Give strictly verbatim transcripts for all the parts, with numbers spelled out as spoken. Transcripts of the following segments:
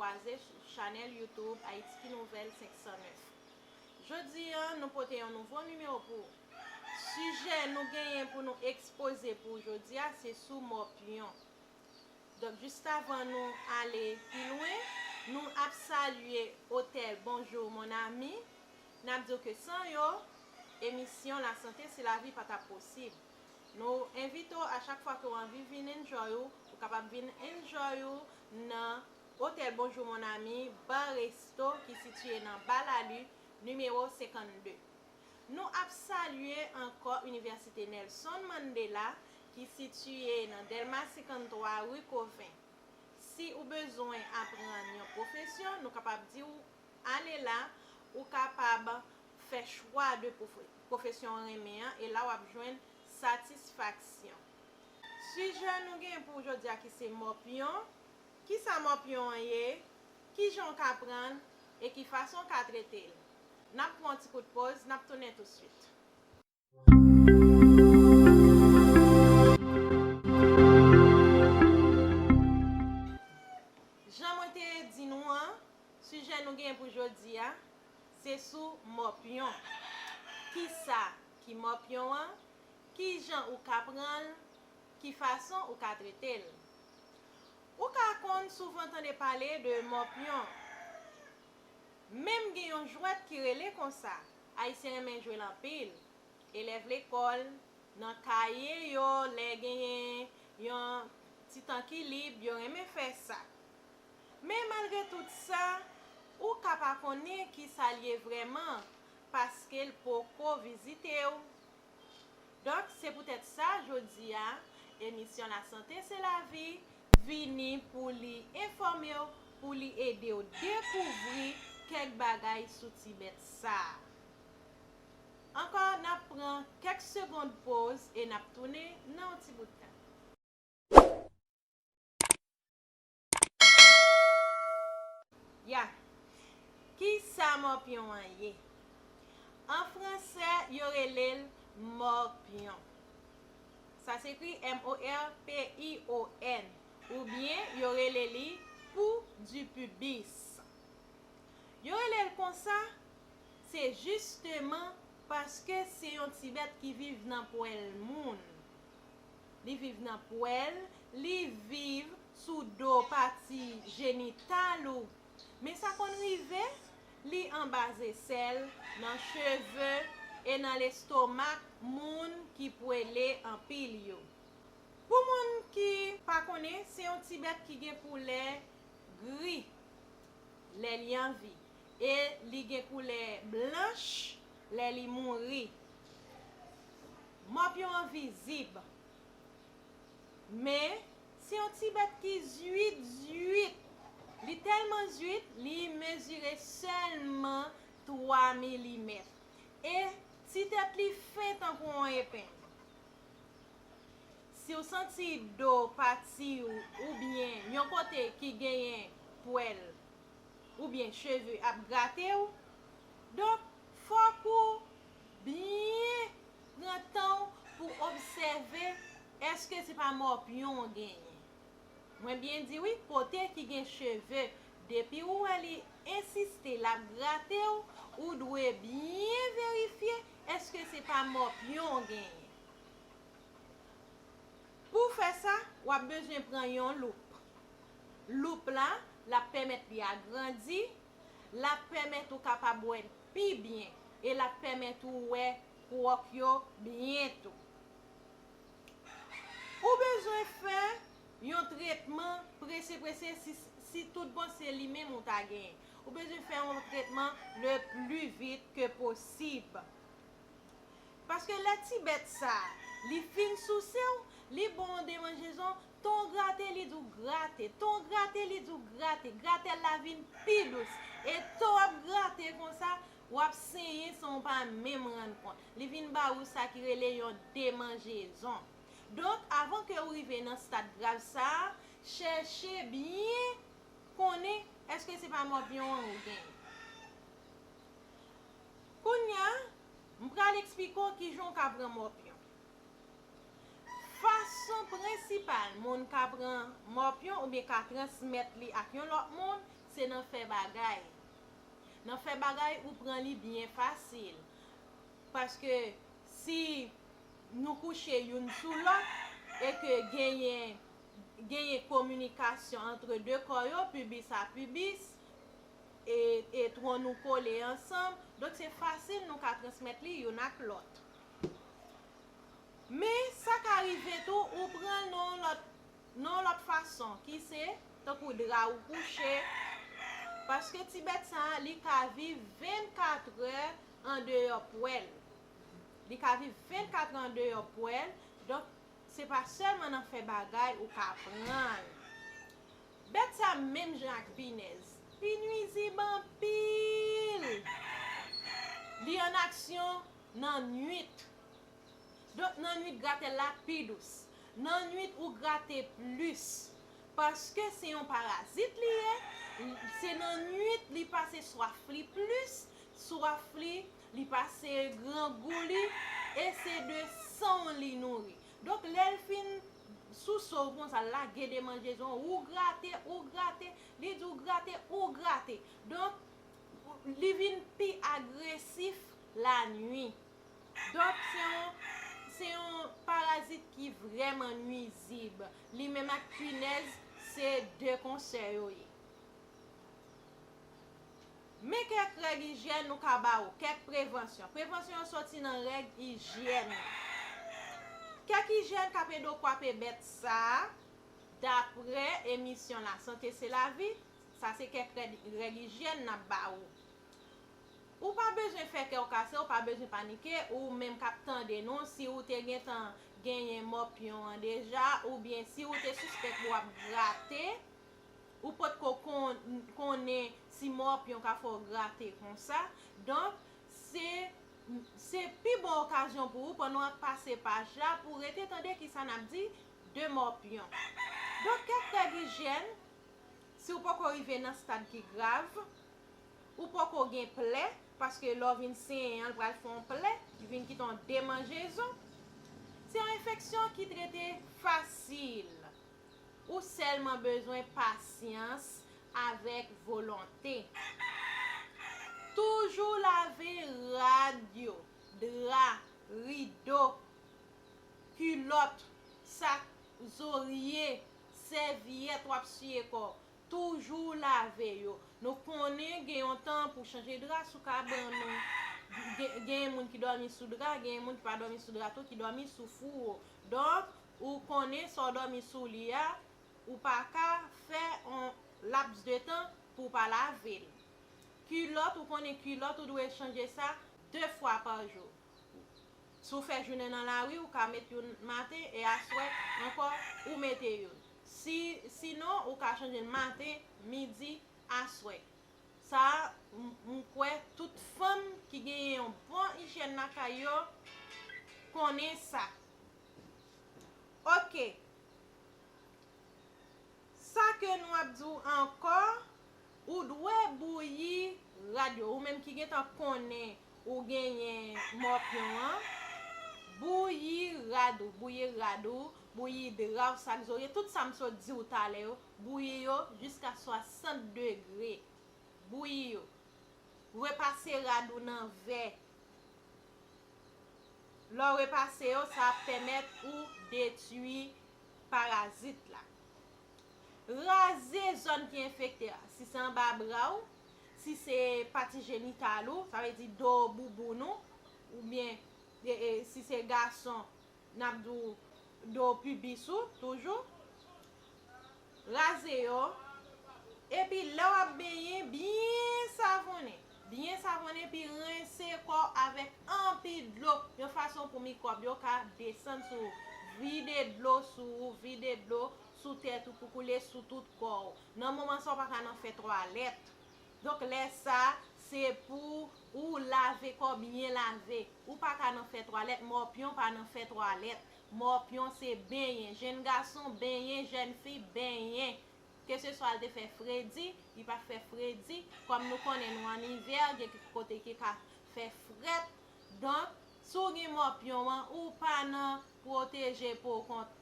Baze sou chanèl YouTube Ayiti Ki Nouvèl senk san nèf. Jodi a, nou pote yon nouvo nimewo pou ou. Sijè nou genyen pou nou ekspoze pou jodi a, se sou mòpyon. Donk, jis avan nou ale pi lwen, nou ap salye otèl Bonjour Mon Ami. N ap di w ke san yo, emisyon La Santé c'est la vie pa t ap posib. Nou envite w a chak fwa ke w anvi vin enjoy ou, ou kapab vin enjoy ou nan Otèl Bonjour Mon Ami, Bar Resto ki sitiye nan Ba Lali, nimewo senkannde. Nou ap salye ankò Inivèsite Nelson Mandela ki sitiye nan Dèlma senkanntwa, ri Koven. Si ou bezwen aprann yon pwofesyon, nou kapab di w ale la, ou kapab fè chwa de pwofe-, pwofesyon w renmen an, e la w ap jwenn satisfaksyon. Sijè nou gen pou jodi a ki se mòpyon. Kisa mòpyon an ye? Kijan w ka pran l? E ki fason w ka trete l? N ap pran yon ti kout poz, n ap tounen tousuit. Jan mwen te di nou an, sijè nou gen pou jodi a, se sou mòpyon. Kisa ki mòpyon an? Kijan ou ka pran l? Ki fason ou ka trete l? Ou ka konn souvan tande pale de mòpyon. Menm gen yon jwèt ki rele konsa. Ayisyen renmen jwe l anpil. Elèv lekòl, nan kaye yo, lè genyen yon ti tan ki lib, yo renmen fè sa. Men malgre tout sa, ou ka pa konnen kisa l ye vrèman, paske l poko vizite w. Donk, se poutèt sa, jodi a, emisyon La Santé c'est la vie vini pou li enfòme w, pou li ede w dekouvri kèk bagay sou ti bèt sa a. Ankò, n ap pran kèk segonn poz e n ap tounen nan yon ti bout tan. Ya. Kisa mòpyon an ye? An fransè, yo rele l mòpyon. Sa se ekri M O R P I O N. Oubyen, yo rele li poux du pubis. Yo rele l konsa, se jisteman paske se yon ti bèt ki viv nan pwèl moun. Li viv nan pwèl, li viv sou do pati jenital ou. Men sa konn rive, li anba zesèl, nan cheve e nan lestomak moun ki pwele anpil yo. Pou moun ki pa konnen, se yon ti bèt ki gen koulè gri lè li an vi, e li gen koulè blanch lè li mouri. Mòpyon an vizib, men se yon ti bèt ki zwit, zwit. Li tèlman zwit, li mezire sèlman twa milimèt. E ti tèt li fen tankou yon epenn. Si w santi do pati w oubyen yon kote ki genyen pwèl oubyen cheve ap grate w, donk, fòk ou byen pran tan w pou obsève èske se pa mòpyon w genyen. Mwen byen di wi, kote ki gen cheve, depi ou wè li ensiste, l ap grate w, ou dwe byen verifye èske se pa mòpyon w genyen. Pou w fè sa, w ap bezwen pran yon loup. Loup la, l ap pèmèt li agrandi, l ap pèmèt ou kapab wè l pi byen, e l ap pèmèt ou wè kwòk yo byen tou. Ou bezwen fè yon tretman prese, prese, si, si tout bon se li menm ou ta genyen. Ou bezwen fè yon tretman le plus vite que possible. Paske lè ti bèt sa, li fin souse w, li ba w yon demanjezon, tan w grate, li di w grate, tan w grate, li di w grate, gratèl la vin pi dous. E tan w ap grate konsa, w ap senyen san w pa menm rann kont. Li vin ba ou sa ki rele yon demanjezon. Donk, avan ke w rive nan stad grav sa a, chèche byen konnen èske se pa mòpyon an ou genyen. Kounye a, m pral eksplike w kijan w ka pran mòpyon. Fason prensipal moun ka pran mòpyon oubyen ka transmèt li ak yon lòt moun, se nan fè bagay. Nan fè bagay, ou pran li byen fasil. Paske si nou kouche youn sou lòt e ke genyen, genyen kominikasyon antre de kò yo, pibis a pibis, e, e twon nou kole ansanm, donk se fasil nou ka transmèt li youn ak lòt. Men sa ka rive tou, ou pran l nan yon lòt, nan yon lòt fason, ki se tankou dra ou kouche, paske ti bèt sa a, li ka viv vennkat è andeyò pwèl. Li ka viv vennkat è andeyò pwèl, donk se pa sèlman nan fè bagay ou ka pran l. Bèt sa menm jan ak pinèz, li nwizib anpil. Li an aksyon nan nwit. Donk, nan nwit, gratèl la pi dous. Nan nwit, ou grate plis. Paske se yon parazit li ye. Se nan nwit li pase swaf li plis. Swaf li, li pase grangou li. E se de san li nouri. Donk, lè l fin souse w konsa, l lage de manjezon, ou grate, ou grate, li di w grate, ou grate. Donk, li vin pi agresif lannuit. Donk, se yon, se yon parazit ki vrèman nwizib. Li menm ak pinèz, se de konsè yo ye. Men kèk règ ijyèn nou ka ba ou, kèk prevansyon. Prevansyon yo soti nan règ ijyèn. Kèk ijyèn k ap ede w kwape bèt sa a, daprè emisyon Lasante se lavi, sa se kèk règ, règ ijyèn n ap ba ou. Ou pa bezwen fè kè w kase, ou pa bezwen panike, ou menm k ap tande nou, si ou te gentan genyen mòpyon an deja, oubyen si ou te sispèk w ap grate, ou potko kon-, konnen si mòpyon ka fè w grate konsa. Donk, se, se pi bon okazyon pou ou, pandan w ap pase paj la, pou w rete tande kisa n ap di de mòpyon. Donk, kèk règ ijyèn, si w poko rive nan stad ki grav, ou poko gen plè, paske lè w vin senyen an, l pral fè yon plè, li vin kite yon demanjezon. Se yon enfeksyon ki trete fasil. Ou sèlman bezwen pasyans avèk volonte. Toujou lave rad yo, dra, rido, kilòt, sak, zorye, sèvyèt w ap siye kò w. Toujou lave yo. Nou konnen gen yon tan pou chanje dra sou kabann ou. Gen, gen moun ki dòmi sou dra, gen moun ki pa dòmi sou dra tou, ki dòmi sou fouwo. Donk, ou konnen sa w dòmi sou li a, ou pa ka fè yon laps de tan pou w pa lave l. Kilòt, ou konnen kilòt, ou dwe chanje sa de fwa pa jou. Si w fè jounen nan lari, ou ka met youn maten e aswè ankò ou mete youn. Si, sinon, ou ka chanje l maten, midi, aswè. Sa a, m, m kwè tout fanm ki genyen yon bon ijyèn lakay yo konnen sa. Oke. Sa ke nou ap di w ankò, ou dwe bouyi rad yo. Ou menm ki gentan konnen ou genyen mòpyon an, bouyi rad ou, bouyi rad ou, bouyi dra w, sak zorye, tout sa m sot di w talè yo, bouyi yo jiska swasant degre. Bouyi yo. Repase rad ou nan vè. Lè w repase yo, sa ap pèmèt ou detwi parazit la. Raze zòn ki enfekte a. Si se anba bra w, si se pati jenital ou, sa vle di do bouboun ou, oubyen, e, e, si se gason, n ap di w do pibis ou toujou. Raze yo. Epi lè w ap benyen, byen savonnen. Byen savonnen, epi rense kò w avèk anpil dlo, yon fason pou mikwòb yo ka desann sou ou. Vide dlo sou ou, vide dlo sou tèt ou pou koule sou tout kò w. Nan moman sa, w pa ka nan fè twalèt. Donk, lè sa, se pou ou lave kò w byen lave. Ou pa ka nan fè twalèt, mòpyon pa nan fè twalèt. Mòpyon se benyen. Jèn gason benyen, jèn fi benyen. Keseswa l te fè fredi, li pa fè fredi. Kòm nou konnen nou ann ivè, gen kèk kote ki ka fè frèt. Donk, si w gen mòpyon an, ou pa nan pwoteje po w kont,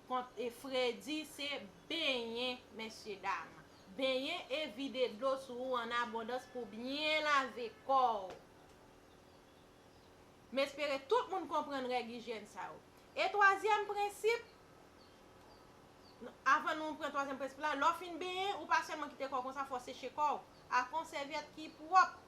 kont, e, fredi, se benyen, mesye dam. Benyen e vide dlo sou ou an abondans pou byen lave kò w. M espere tout moun konprann règ ijyèn sa yo. E twazyèm prensip, avan nou pran twazyèm prensip la, lè w fin benyen, ou pa sèlman kite kò w konsa, fò w seche kò w ak yon sèvyèt ki pwòp.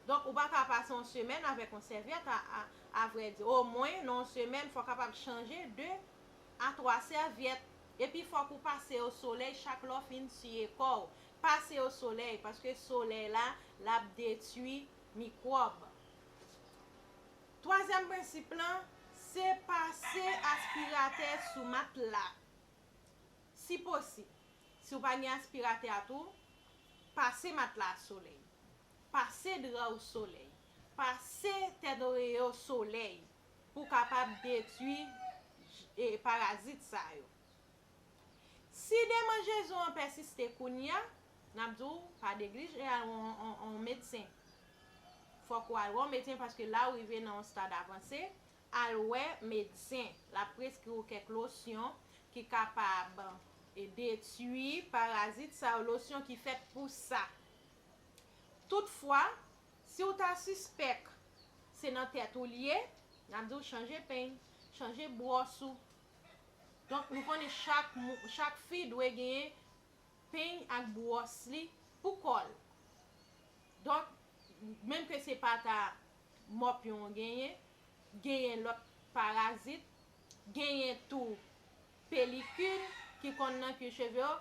Donk, ou pa ka pase yon semèn avèk yon sèvyèt, a, a, a vrè di. Omwen, nan yon semèn, fò w kapab chanje de a twa sèvyèt. Epi, fòk ou pase yo solèy chak lè w fin siye kò w. Pase yo solèy, paske solèy la, l ap detwi mikwòb. Twazyèm prensip lan, se pase aspiratè sou matla. Si posib, si w pa gen aspiratè a tou, pase matla a solèy. Pase dra w solèy. Pase tèt oreye w solèy pou w kapab detwi, e, parazit sa yo. Si demanjezi w an pèsiste kounye a, n ap di w pa neglije al wè yon, yon, yon medsen. Fòk ou al wè yon medsen paske la ou rive nan yon stad avanse, al wè medsen. L ap preskri w kèk losyon ki kapab, e, detwi parazit sa yo, losyon ki fèt pou sa. Toutfwa, si w ta sispèk se nan tèt ou l ye, n ap di w chanje peny, chanje bwòs ou. Donk, nou konnen chak mou-, chak fi dwe genyen peny ak bwòs li pou kò l. Donk, menm ke se pa ta mòpyon w genyen, genyen lòt parazit, genyen tou pelikil ki konn nan kwi cheve w,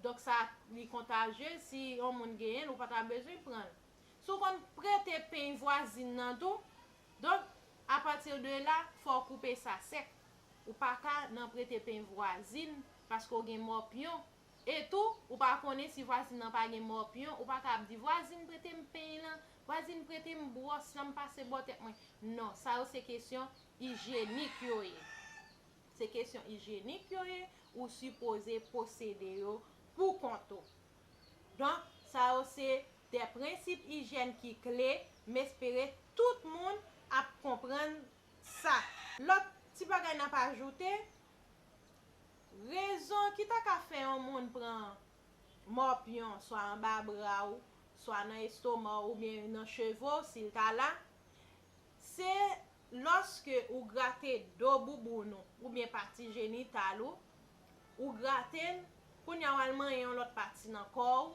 donk sa li kontajye, si yon moun genyen l, ou pa ta bezwen pran l. Si w konn prete peny vwazin nan tou, donk, apati de la, fò w koupe sa sèk. Ou pa ka nan prete peny vwazin paske w gen mòpyon. E tou, ou pa konnen si vwazin nan pa gen mòpyon, ou pa ka ap di, "Vwazin, prete m peny lan, vwazin, prete m bwòs lan, m pase bò tèt mwen." Non, sa yo se kesyon ijyenik yo ye. Se kesyon ijyenik yo ye, ou sipoze posede yo pou kont ou. Donk, sa yo se de prensip ijyèn ki kle, m espere tout moun ap konprann sa. Lòt ti bagay n ap ajoute, rezon ki ta ka fè yon moun pran mòpyon, swa anba bra w, swa nan estoma w, oubyen nan cheve w, si l ta la, se lòske ou grate do bouboun ou, oubyen pati jenital ou, ou grate l, kounye a w al manyen yon lòt pati nan kò w,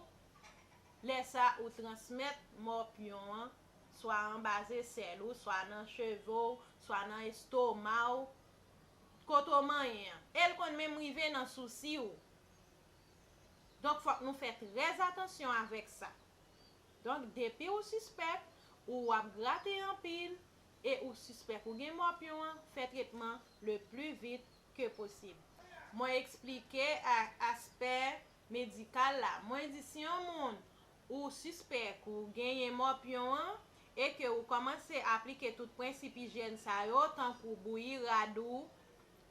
lè sa ou transmèt mòpyon an, swa anba zesèl ou, swa nan cheve w, swa nan estoma w, kote w manyen an. E l konn menm rive nan sousi w. Donk, fòk nou fè trè atansyon avèk sa. Donk, depi ou sispèk, ou ap grate anpil, e ou sispèk ou gen mòpyon an, fè tretman le pli vit ke posib. Mwen eksplike a-, aspè medikal la. Mwen di si yon moun ou sispèk ou genyen mòpyon an, e ke ou kòmanse aplike tout prensip ijyèn sa yo, tankou bouyi rad ou,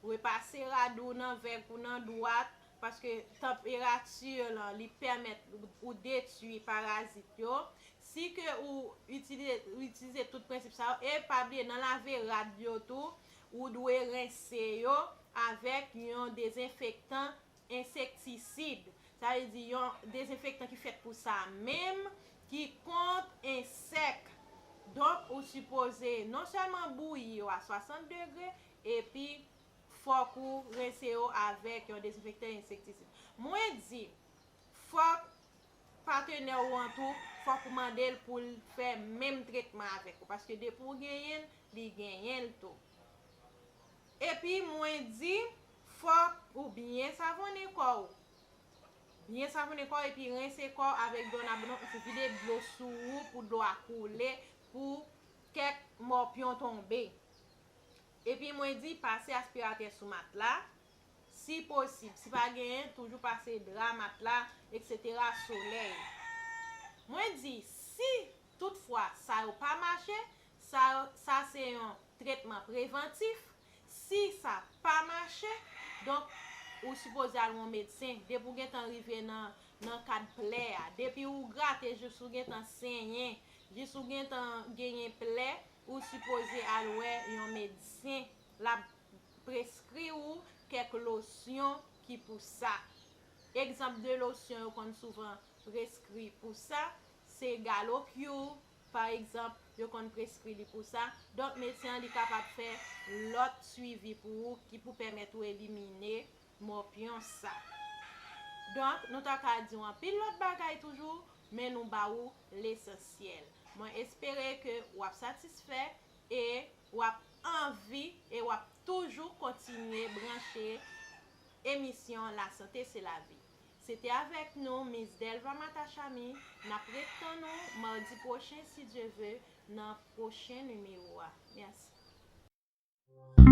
repase rad ou nan vèg ou nan dwat, paske tanperati lan, li pèmèt ou detwi parazit yo. Si ke ou itilize, itilize tout prensip sa yo, e pa bliye nan lave rad yo tou, ou dwe rense yo avèk yon dezenfektan ensektisid. Sa vle di yon dezenfektan ki fèt pou sa menm, ki kont ensèk. Donk, ou sipoze non sèlman bouyi yo a swasant degre, epi fòk ou rense yo avèk yon dezenfektan ensektisid. Mwen di, fòk patenè w an tou, fòk ou mande l pou l fè menm tretman avèk ou. Paske depi w genyen l, li genyen l tou. Epi mwen di, fòk ou byen savonnen kò w. Byen savonnen kò w epi rense kò w avèk dlo nan, vide dlo sou ou pou dlo a koule, pou kèk mòpyon tonbe. Epi mwen di, pase aspiratè sou matla, si posib. Si pa genyen, toujou pase dra, matla, etsetera, solèy. Mwen di, si toutfwa sa yo pa mache, sa, sa se yon tretman prevantif. Si sa pa mache, donk, ou sipoze al wè yon medsen. Depi w gentan rive nan, nan kad plè a, depi ou grate jis ou gentan senyen, jis ou gentan genyen plè, ou sipoze al wè yon medsen. L ap preskri ou kèk losyon ki pou sa. Egzanp de losyon yo konn souvan preskri pou sa, se Galo Cure, pa egzanp, yo konn preskri li pou sa. Donk, medsen an li kapab fè lòt swivi pou ou ki pou pèmèt ou elimine mòpyon sa. Donk, nou ta ka di w anpil lòt bagay toujou, men nou ba ou lesansyèl. Mwen espere ke w ap satisfè e w ap anvi e w ap toujou kontinye branche emisyon La Santé c'est la vie. Se te avèk nou, Miss Delva Matachami. N ap ret tann ou madi pwochen, si Dye ve, nan pwochen nimewo a. Mèsi.